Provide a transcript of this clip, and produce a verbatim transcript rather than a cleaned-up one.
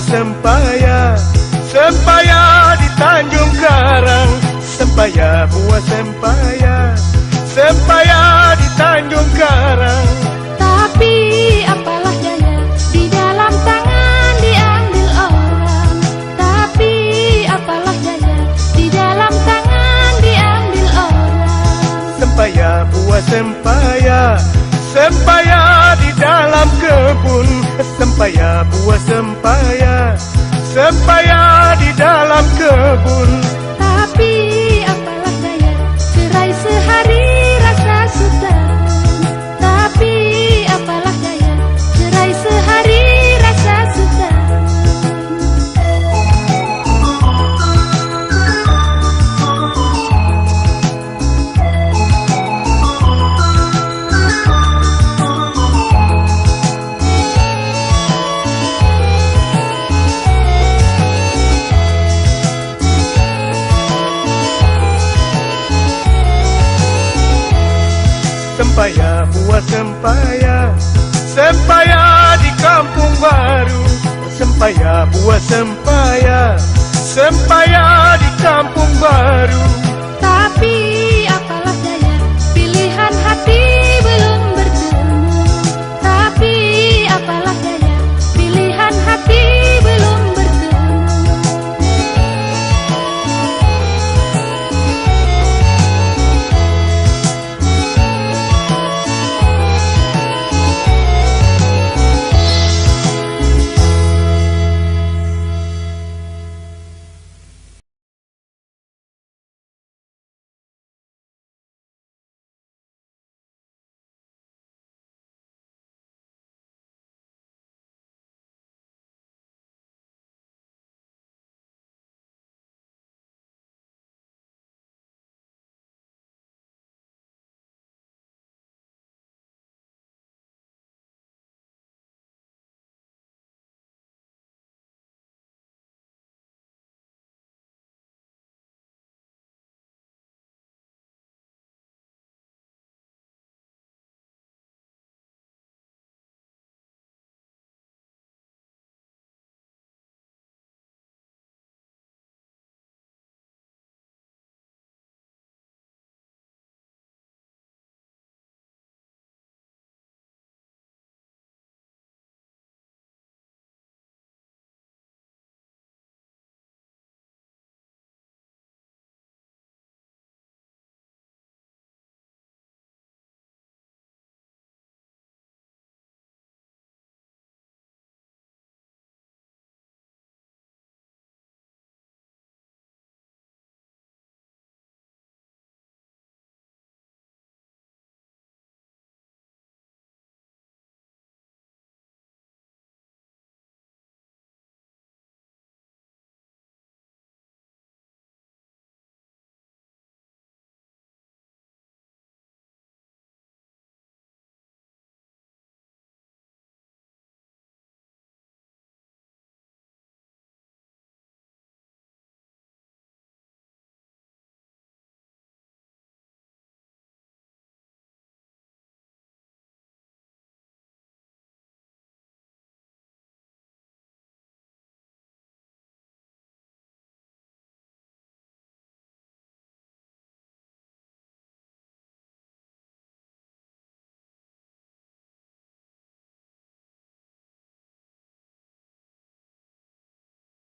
Sempaya, sempaya di Tanjung Karang, sempaya buah sempaya, sempaya di Tanjung Karang. Tapi apalah daya, di dalam tangan diambil orang. Tapi apalah daya, di dalam tangan diambil orang. Sempaya buah sempaya, sempaya di dalam kebun, sempaya buah sempaya, sempaya di dalam kebun. Tapi apalah daya, cerai sehari rasa setahun. Tapi apalah daya, cerai sehari rasa setahun. Sempaya buah sempaya, sempaya di Kampung Baru. Sempaya buah sempaya, sempaya di Kampung Baru.